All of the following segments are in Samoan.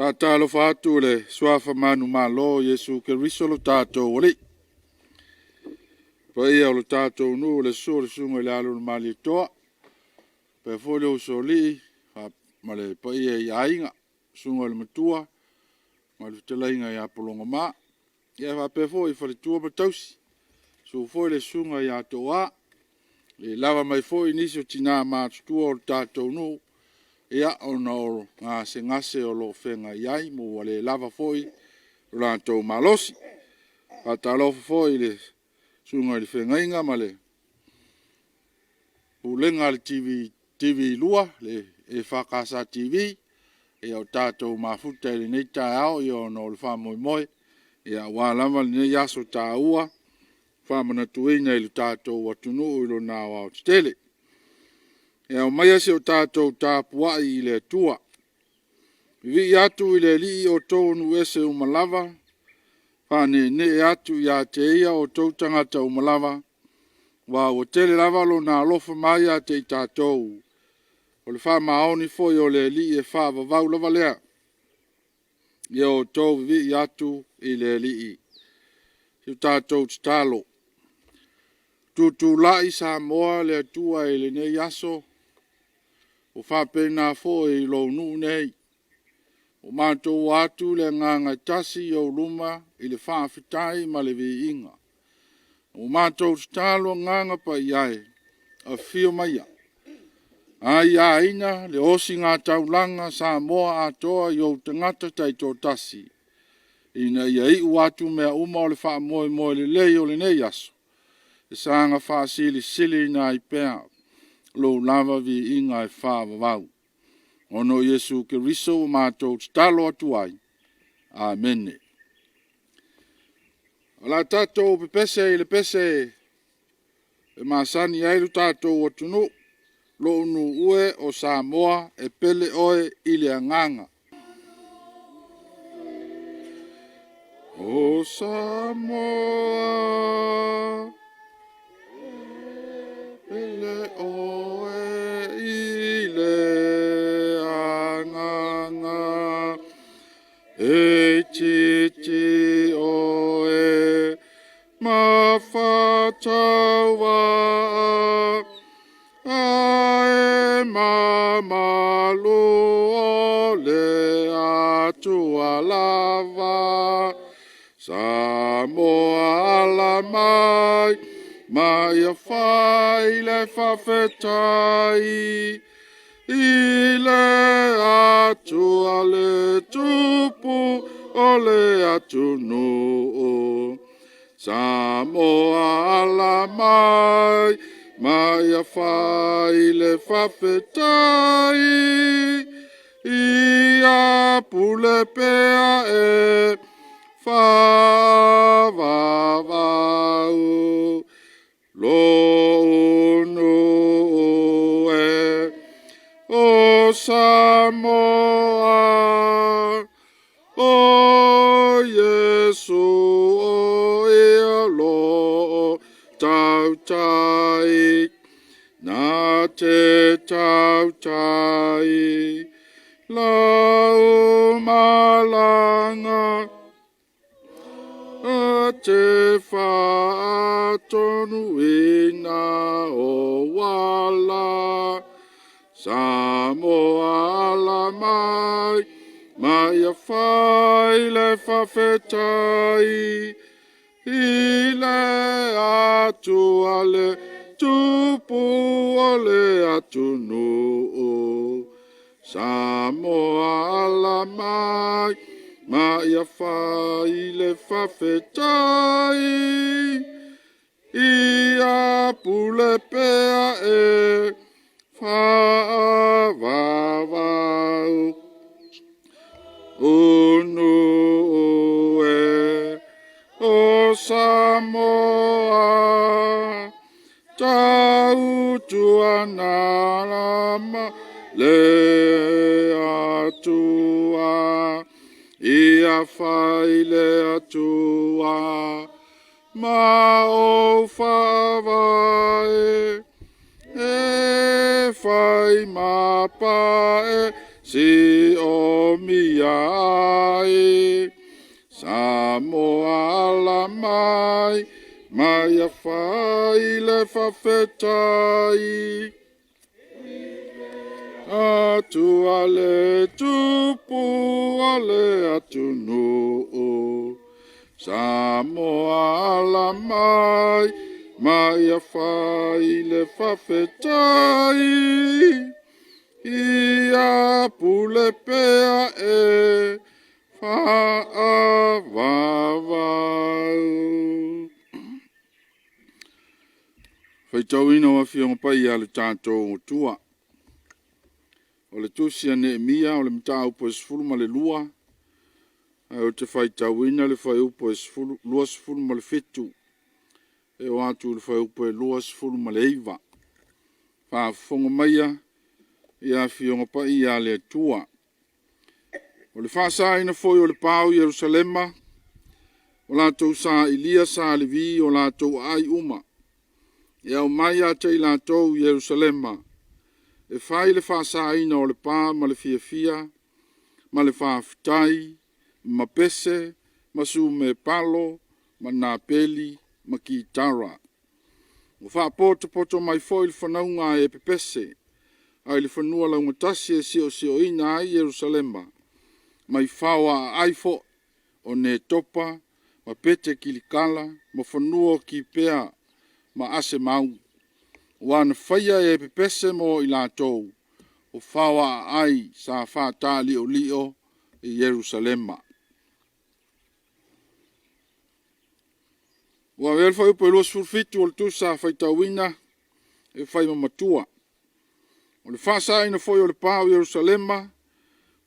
Faatalofa atu i le Suafa manumalo o Iesu Keriso lo tatou Alii. Le paia o le tatou nuu i le susu o le Susuga i le Alo o le Malietoa, faapea foi le Usoalii ma le paia i Aiga, Susuga i le Matua ma le Fetalaiga ia Pulogama. Ia faapea foi faletua ma tausi, susu foi le Susuga ia Tooa, e le lava mai foi nisi o tina matutua o le tatou nuu ona o gasegase o lo o feagai ai ma ua le lava foi lo latou malosi. Faatalofa foi i le Susuga i le Feagaiga ma le Pulega a le TV2 le EFKS TV, ua tatou mafuta i lenei taeao ona o le faamoemoe aua lava lenei aso taua, faamanatuina i le tatou atunuu i lona aoaotetele. Ia aumaia se tatou tapuai i le Atua, vivii atu i le Alii outou o nuu ese uma lava, faaneenee atu ia te Ia outou tagata uma lava, aua ua tele lava Lona alofa mai ia te i tatou, o le faamaoni foi o le Alii e faavavau lava lea. Ia outou vivii atu i le Alii. Se i tatou tatalo. Tutulai Samoa le Atua i lenei aso, ua faapena foi i lou nuu nei. Ua matou o atu i le agaga e tasi i ou luma i le faafetai ma le viiga. Ua matou tatalo Agaga Paia e, afio maia, aiaina le ositaulaga a Samoa atoa i ou tagata taitoatasi, ina ia iu atu mea uma o le faamoemoe lelei o lenei aso, e saga faasilisiliina ai pea lou lava viiga e faavavau. Ona o Iesu Keriso ua matou tatalo atu ai. Amene. O le a tatou pepese i le pese e masani ai lo tatou atunuu, Lou nuu e o Samoa e pele oe i le agaga. O Samoa e pele oe i le agaga, E itiiti oe ma faatauvaa, Ae mamalu o le Atua lava. Samoa ala mai ma ia fai le faafetai i le Atua le Tupu o le atunuu. Samoa ala mai ma ia fai le faafetai, ia pule pea e faavavau. Lou nuu e o Samoa, o Iesu o ia loo tautai, na te tautai lau malaga, a te faatonuina ou ala. Samoa ala mai ma ia fai le faafetai i le Atua le Tupu o le atunuu. Samoa ala mai ma ia fai le faafetai, ia pule pea e faavavau. Nuu e o Samoa, tautuana ma le Atua, ia fai le Atua ma ou faavae, e fai ma pae. Si o mia ai Samoa ala mai mai a fai le faafetai atu a le tupu o le atunuu Samoa ala mai mai a fai le faafetai ia pule pea e faavavau. Faitauina o Afioga Paia a le tatou Atua. O le tusi a Neemia o le mataupu e 12, ae ou te faitauina le fuaiupu e 27 e oo atu i le fuaiupu e 29. Faafofoga maia ia Afioga Paia a le Atua. O le faasaina foi o le pa o Ierusalema, ua latou sailia sa Levi i o latou aai uma, e aumai ia te i latou i Ierusalema e fai le faasaina o le pa ma le fiafia ma le faafetai ma pese ma sumepalo ma napeli ma kitara. Ua faapotopoto mai foi le fanauga a e pepese ai le fanua laugatasi e siosioina ai Ierusalema mai fao aai foi o Netopa ma Pete Kilikala ma fanua o Kipea ma Asemau, aua na faia e pepese mo i latou o fao aai sa faataliolio i Ierusalema. Ua avea le fuaiupu 27 o le tusi sa faitauina e fai ma matua. O le faasaina foi o le pa o Ierusalema,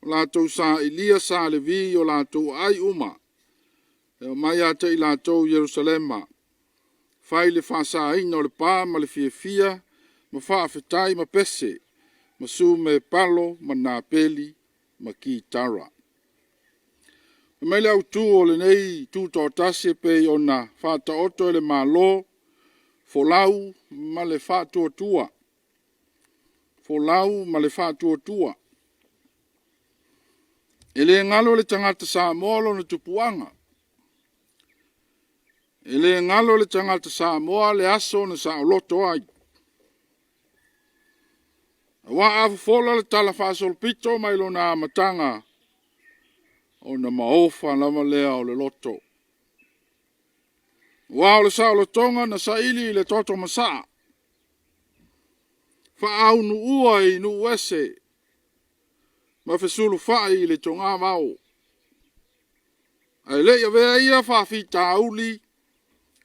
ua latou sailia sa Levi i o latou aai uma, e omai ia te i latou i Ierusalema, fai le faasaina o le pa ma le fiafia ma faafetai ma pese, ma sumepalo ma napeli ma kitara. Fai mai le autu o lenei Tutoatasi e pei ona faataoto e le Malo, folau ma le faatuatua. Folau ma le faatuatua. E le galo i le tagata Samoa lona tupuaga. E le galo i le tagata Samoa le aso na saoloto ai. Aua a fofola le talafaasolopito mai lona amataga, ona maofa lava lea o le loto. Aua o le saolotoga na saili i le toto masaa, faaunuua i nuu ese ma fesulufai i le togavao. Ae le i avea ia faafitauli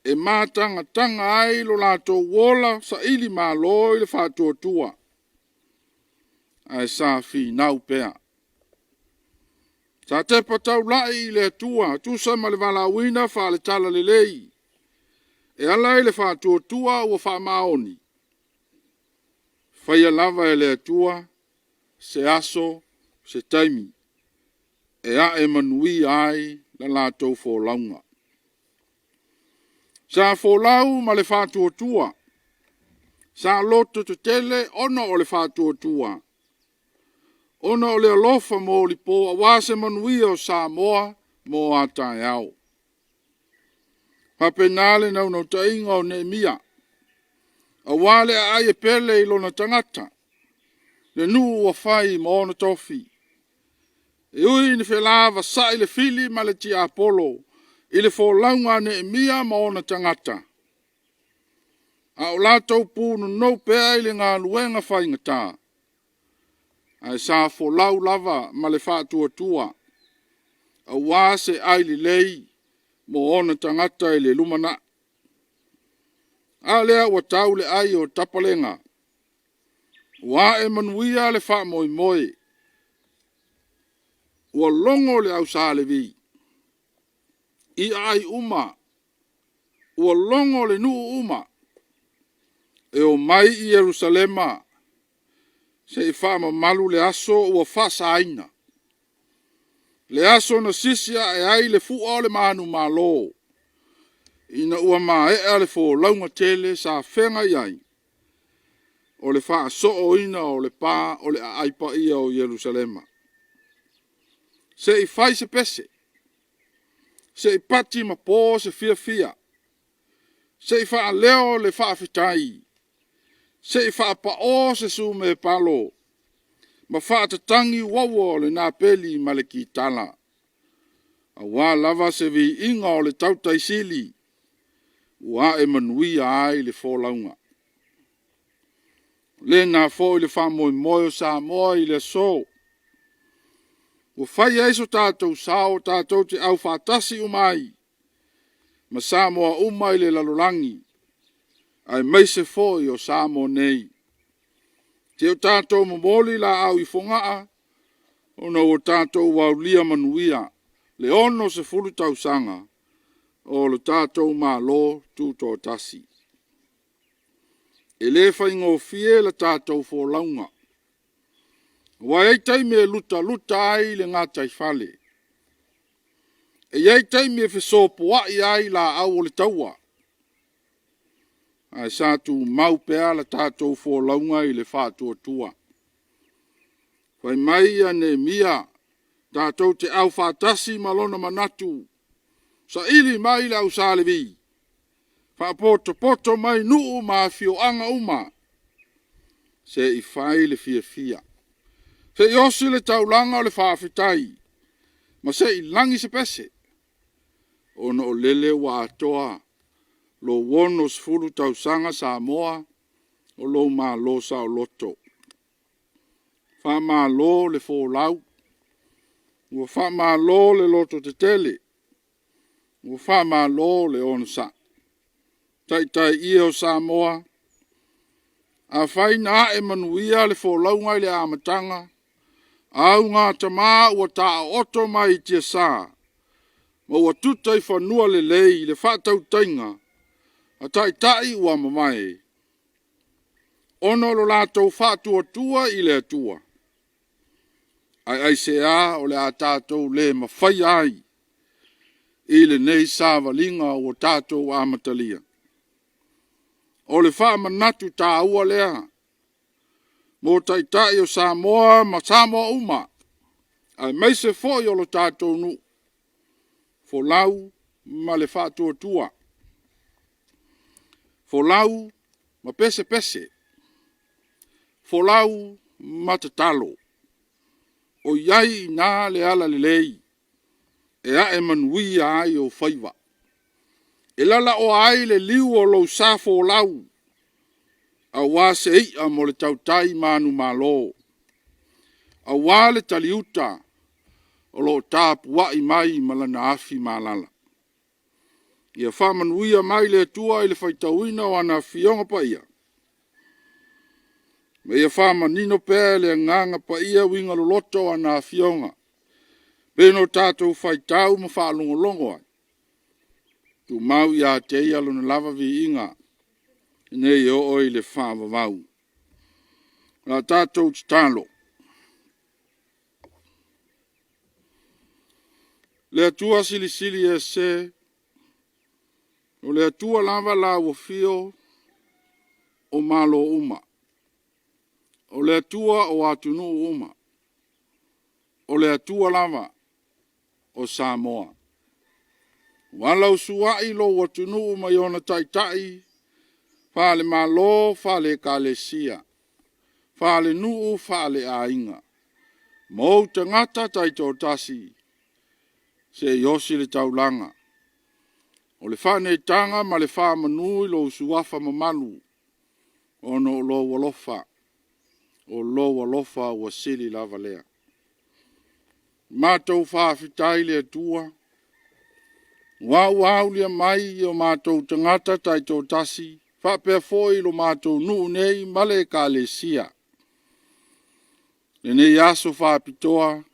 e matagataga ai lo latou ola sailimalo i le faatuatua, ae sa finau pea. Sa tepa taulai i le Atua e tusa ma le valaauina faale-Talalelei, e ala i le faatuatua ua faamaoni, faia lava e le Atua se aso, se taimi e ae manuia ai le latou folauga. Sa folau ma le faatuatua, sa lototetele ona o le faatuatua, ona o le alofa molipo aua se manuia o Samoa mo a taeao. E faapena le naunautaiga o Neemia, aua le aai e pele i lona tagata, le nuu ua fai ma ona tofi. E ui ina felavasai le fili ma le tiapolo i le folauga a Neemia ma ona tagata, a o latou punonou pea i le galuega faigata, ae sa folau lava ma le faatuatua, aua se ai lelei mo ona tagata i le lumanai. A lea ua tau le ai o tapalega, ua ae manuia le faamoemoe, ua logo le au Sa Levi i aai uma, ua logo le nuu uma, e omai i Ierusalema se i faamamalu le aso ua faasaina, le aso na sisi ae ai le fua o le manumalo, ina ua maea le folauga tele sa feagai ai, o le faasooina o le pa o le aai paia o Ierusalema. Se i fai se pese, se i pati ma po se fiafia, se i faaleo le faafetai, se i faapao se sumepalo ma faatatagi uaua o le napeli ma le kitara, aua lava se viiga o le tautai sili ua ae manuia ai le folauga. O lena foi le faamoemoe o Samoa i le aso, ua fai ai so tatou sao tatou te aufaatasi uma ai ma Samoa uma i le lalolagi, aemaise foi o Samoa nei. Seia o tatou momoli laau i Fogaa ona ua tatou aulia manuia le 60 tausaga o le tatou Malo Tutoatasi. E le faigofie le tatou folauga, aua e i ai taimi e lutaluta ai le gataifale, e i ai taimi e fesopoai ai laau o le taua, ae sa tumau pea le tatou folauga i le faatuatua. Fai mai Neemia tatou te aufaatasi ma lona manatu, saili mai le au Sa Levi, faapotopoto mai nuu ma afioaga uma, se i fai le fiafia, se i osi le taulaga o le faafetai, ma se i lagi se pese, ona o lele ua atoa lou 60 tausaga Samoa o lou Malo saoloto. Faamalo le folau, ua faamalo le lototetele, ua faamalo le onosai. Taitai e o Samoa, afai na ae manuia le folauga i le amataga, augatama ua taooto mai i tiasa ma ua tuta i fanua lelei le faatautaiga a Taitai ua mavae, ona o lo latou faatuatua i le Atua. Ae aisea o le a tatou le mafaia ai i lenei savaliga ua tatou amatalia? O le faamanatu taua lea mo Taitai o Samoa ma Samoa uma, aemaise foi o lo tatou nuu, folau ma le faatuatua, folau ma pesepese, folau ma tatalo. O i ai i ina le alalelei e ae manuia ai ou faiva, e lalaoa ai le liu o lou sa folau, aua se i'a mo le tautai manumalo, aua le taliuta o lo o tapuai mai ma lana afi malala. Ia faamanuia mai le Atua i le faitauina o ana Afioga Paia, ma ia faamanino pea e le Agaga Paia uiga loloto o ana Afioga, e pei ona tatou faitau ma faalogologo ai. Tumau ia te Ia lona lava viiga nei oo i le faavavau. O le a tatou tatalo. Le Atua Silisili Ese, o le Atua lava lau Afio o Malo uma, o le Atua o atunuu uma, o le Atua lava o Samoa. Ua alausuai lou atunuu mai ona taitai faale-Malo, faale-Ekalesia, faale-nuu, faale-aiga, ma ou tagata taitoatasi, se i osi le taulaga. O le faaneetaga ma le faamanu i lou Suafa mamalu, ona o lou alofa, o lou alofa ua sili lava lea. Matou faafetai i le Atua, aua ua aulia mai e o matou tagata taitoatasi faapea foi lo matou nuu nei ma le Ekalesia lenei aso faapitoa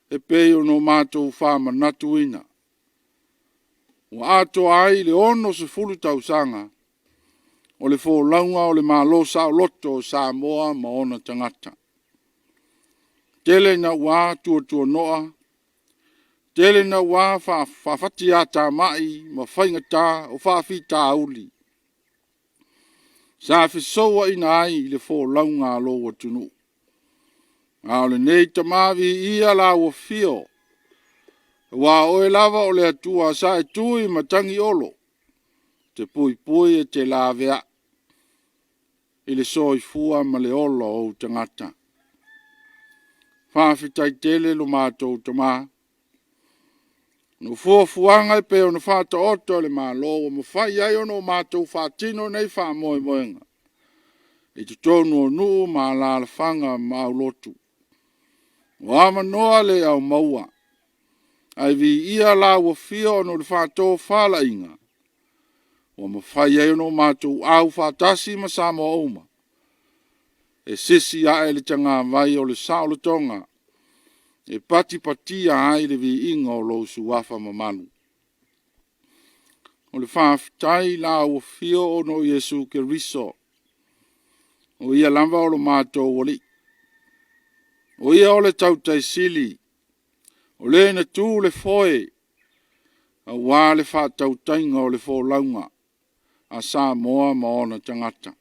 e pei ona matou faamanatuina, ua atoa ai le 60 tausaga o le folauga o le Malo Saoloto o Samoa ma ona tagata. E tele naua tuatuanoa, tele naua faafatiatamai ma faigata o faafitauli sa fesouaina ai le folauga a lou atunuu. A o lenei tama viia lau Afio. Aua o oe lava o le Atua sa e tu i matagiolo, e te puipui e te laveai i le soifua ma le ola o ou tagata. Faafetai tele lo matou Tama. O fuafuaga e pei ona faataoto e le Malo ua mafai ai ona matou faatino nei faamoemoega i totonu o nuu ma alaalafaga ma aulotu. O avanoa le aumaua, ae viia lau Afio ona o le faatofalaiga ua mafai ai ona matou aufaatasi ma Samoa uma e sisi ae le tagavai o le saolotoga e patipatia ai le viiga o lou Suafa mamalu. O le faafetai i lau Afio ona o Iesu Keriso, o Ia lava o lo matou Alii, o Ia o le Tautai Sili, o Le na tu le foe aua le faatautaiga o le folauga a Samoa ma ona tagata.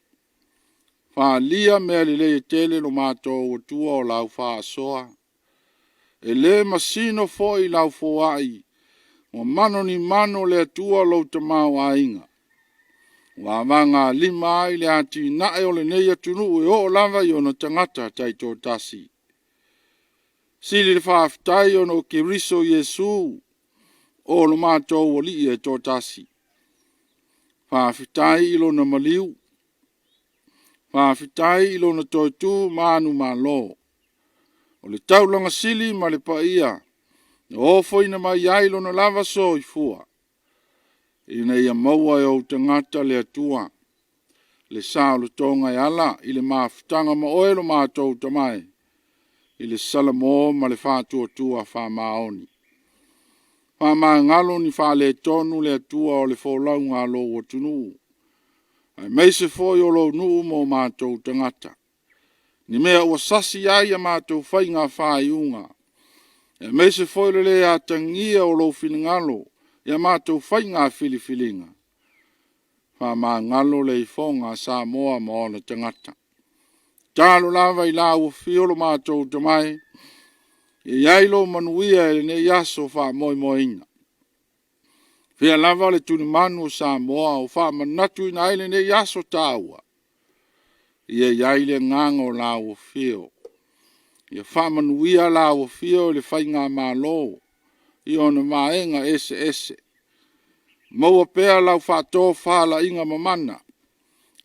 Faaalia mea lelei e tele lo matou Atua o lau faasoa, e le masino foi lau foai, ua manonimano le Atua lou tamaoaiga, ua avagalima ai le atinae o lenei atunuu e oo lava i ona tagata taitoatasi. Sili le faafetai ona o Keriso Iesu o lo matou Alii e toatasi. Faafetai i Lona maliu, faafetai i Lona toe tu manumalo, o le taulaga sili ma le paia na ofoina mai ai Lona lava soifua, ina ia maua e ou tagata le Atua le saolotoga e ala i le mafutaga ma oe lo matou Tama e, i le salamo ma le faatuatua faamaoni. Faamagalo ni faaletonu le Atua o le folauga a lou atunuu, aemaise foi o lou nuu ma o matou tagata, ni mea ua sasi ai a matou faiga faaiuga, aemaise foi o le le atagia o lou finagalo i a matou faiga filifiliga. Faamagalo le ifoga a Samoa ma ona tagata. Tatalo lava i lau Afio lo matou Tama e, ia i ai lou manuia i lenei aso faamoemoeina. O fea lava le tulimanu o Samoa o faamanatuina ai lenei aso taua, ia i ai le agaga o lau Afio. Ia faamanuia lau Afio i le Faigamalo i ona vaega eseese, maua pea lau faatofalaiga mamana,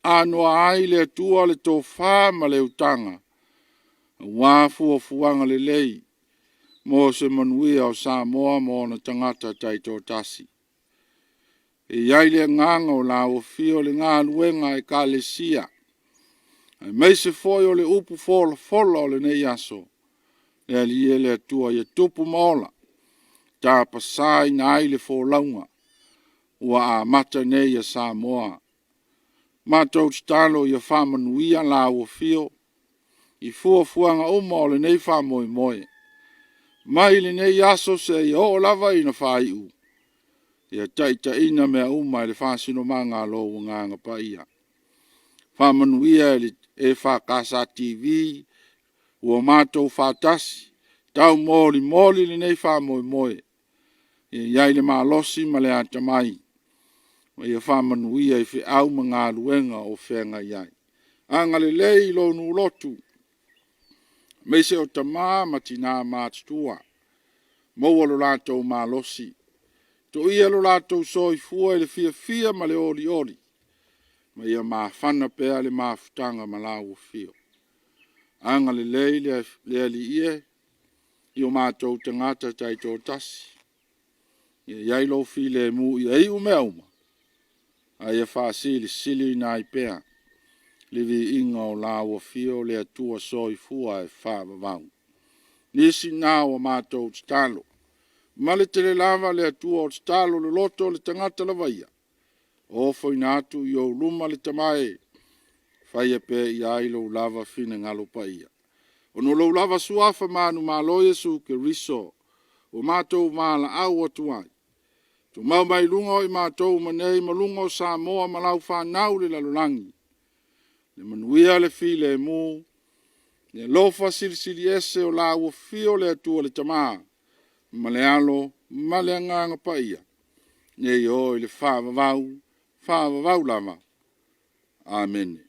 anoa ai le Atua le tofa ma le utaga, aua fuafuaga lelei mo se manuia o Samoa ma ona tagata taitoatasi. E i ai le agaga o lau Afio i le galuega a Ekalesia, aemaise foi o le upu folafola o lenei aso. Le Alii e le Atua ia tupu ma ola, tapasaina ai le folauga ua amata nei ia Samoa. Matou tatalo ia faamanuia lau Afio i fuafuaga uma o lenei faamoemoe, mai lenei aso seia oo lava ina faaiu, ia taitaiina mea uma e le faasinomaga a lou Agaga Paia. Faamanuia i le EFKS TV ua matou faatasi, taumolimoli lenei faamoemoe, ia i ai le malosi ma le atamai, ma ia faamanuia i feau ma galuega o feagai ai. Agalelei i lou lotu, aemaise o tama ma tina matutua, maua lo latou malosi, toia lo latou soifua i le fiafia ma le olioli, ma ia mafana pea le mafutaga ma lau Afio. Agalelei le Alii e i o matou tagata taitoatasi, ia i ai lou filemu ia iu mea uma, a ia faasilisiliina ai pea le viiga o lau Afio le Atua Soifua e faavavau. Nisi na o a matou tatalo, ma le tele lava le Atua o tatalo loloto a le tagata lava ia, ofoina atu i ou luma le Tama e, faia pea i ai lou lava finagalo paia. Ona o lou lava Suafa manumalo Iesu Keriso ua matou valaau atu ai, tumau mai luga o i matou uma nei ma luga o Samoa ma lau fanau i le lalolagi, le manuia le filemu, le alofa silisili ese o lau Afio le Atua le Tama, ma le Alo ma le Agaga Paia, nei o i le faavavau, faavavau lava. Amene.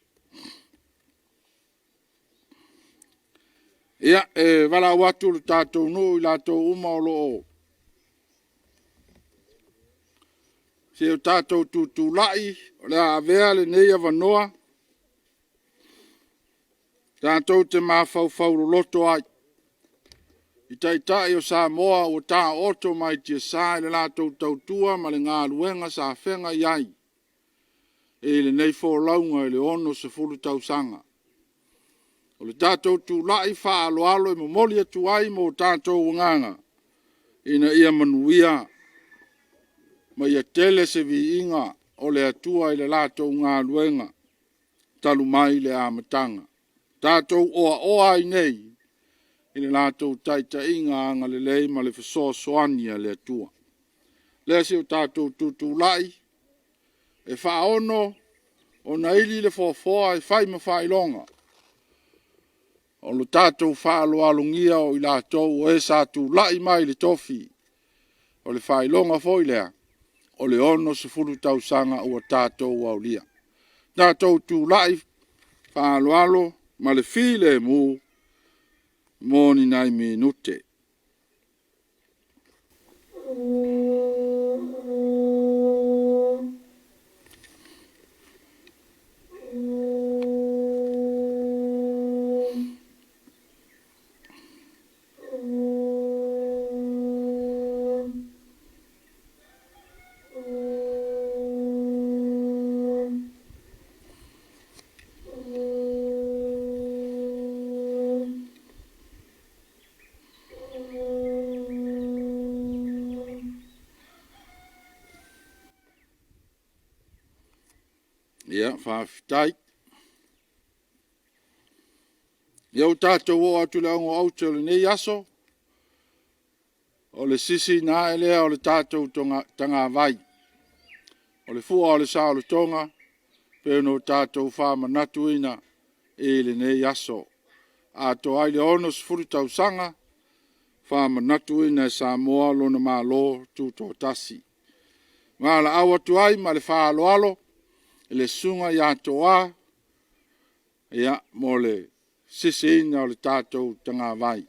Ia, e valaau atu le tatou nuu i latou uma o lo o se i o tatou tutulai, o le a avea lenei avanoa tatou te mafaufau loloto ai i Taitai o Samoa ua taooto mai tiasa i le latou tautua ma le galuega sa feagai ai i lenei folauga i le 60 tausaga. O le tatou tulai faaaloalo e momoli atu ai o tatou agaga ina ia manuia ma ia tele se viiga o le Atua i le latou galuega talu mai le amataga. Tatou oaoa ai nei i le latou taitaiga agalelei ma le fesoasoani a le Atua. O lea se i o tatou tutulai e faaono ona ili le foafoa e fai ma faailoga o le tatou faaaloalogia o i latou o e sa tulai mai i le tofi. O le faailoga foi lea o le 60 tausaga ua tatou aulia. Tatou tulai faaaloalo ma le filemu mo ni nai minute. Ia, faafetai. Ia ua tatou oo atu i le ago aute o lenei aso, o le sisiina ae lea o le tatou tagavai, o le fua o le saolotoga e pei ona tatou faamanatuina i lenei aso. Atoa ai le 60 tausaga faamanatuina e Samoa lona Malo Tutoatasi. Valaau atu ai ma le faaaloalo i le Susuga ia Toa mo le sisiina o le tatou tagavai.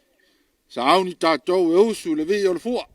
Sauni tatou e usu i le vii o le fua.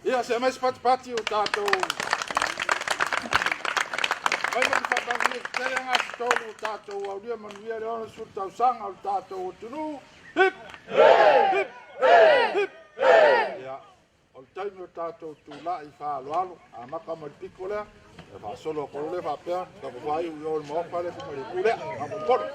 Ia, se i aumai se patipati o tatou. Fai ma faamanuia tetele agatotonu ua tatou aulia manuia le 60 tausaga o le tatou atunuu. Hip! Hip! Hip! Ia, o le taimi o tatou tulai faaaloalo, amata mai le pito lea. E faasolo atu ai lea faapea, tatou faaiu i o i le maota lea fai mai le itu lea, faamolemole.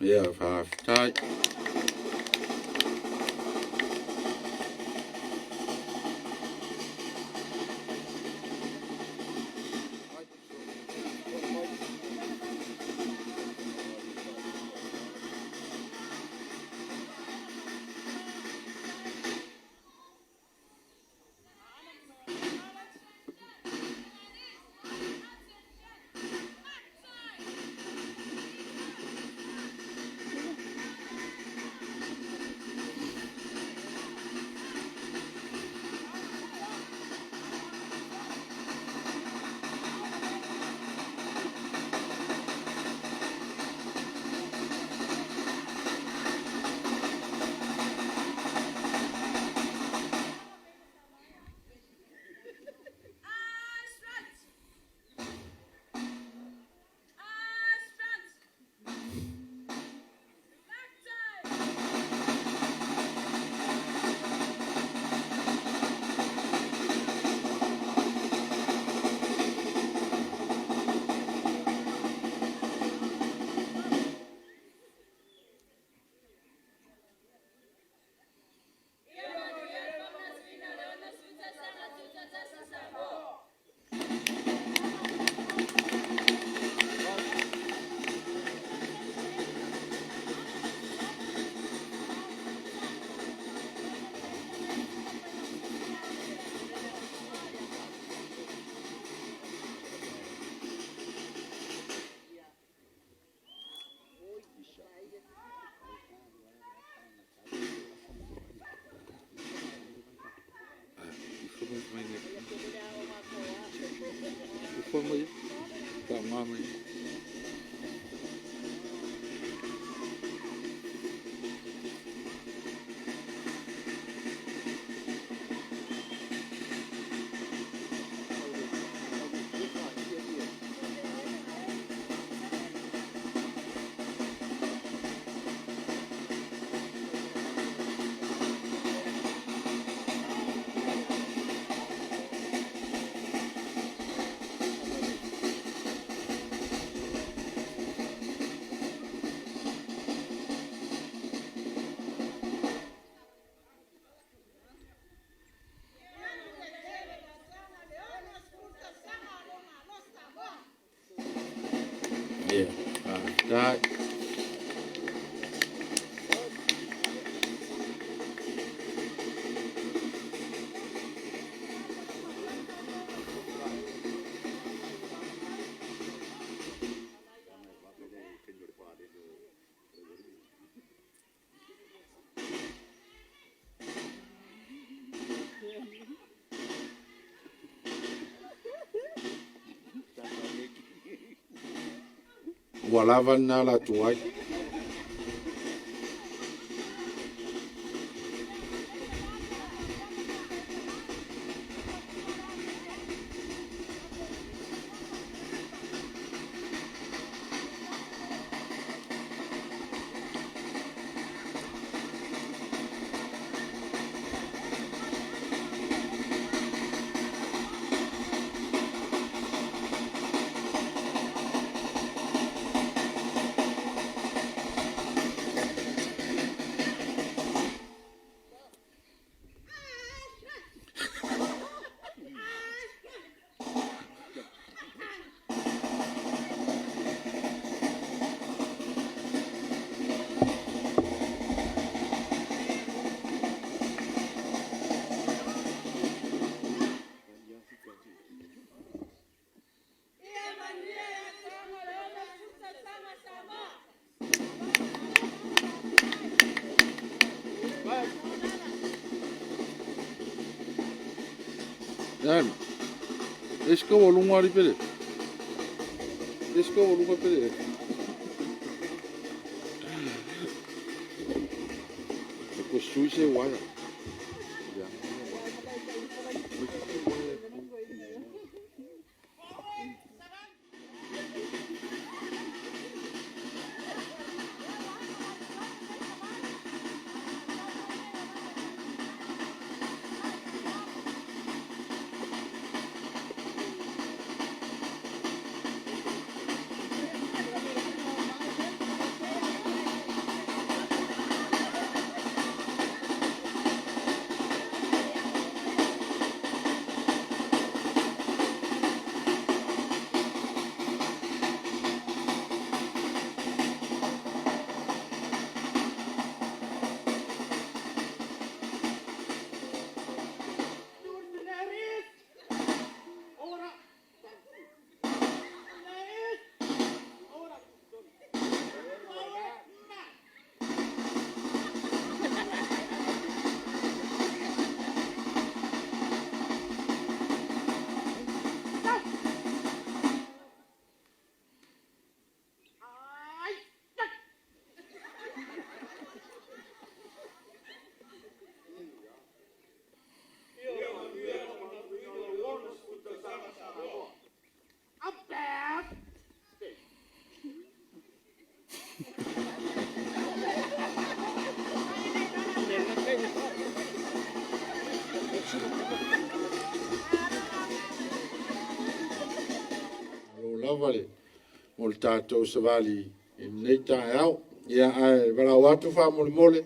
Ia faafetai. Ia, faafetai. Ua lava lena ala atu ai. Eske ua luga alii Pele? Eske ua luga Pele? E ko sui se waya. Malo lava mo le tatou savali i lenei taeao. Ia, ae valaau atu faamolemole,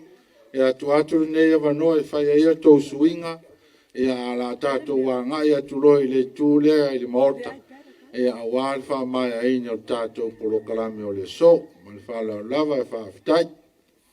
ia tuu atu lenei avanoa e fai ai a outou suiga, ae o le a tatou agai atu loa i le itu lea i le Maota aua le faamaeaina o le tatou polokalame o le aso. Ma le faaaloalo lava, faafetai.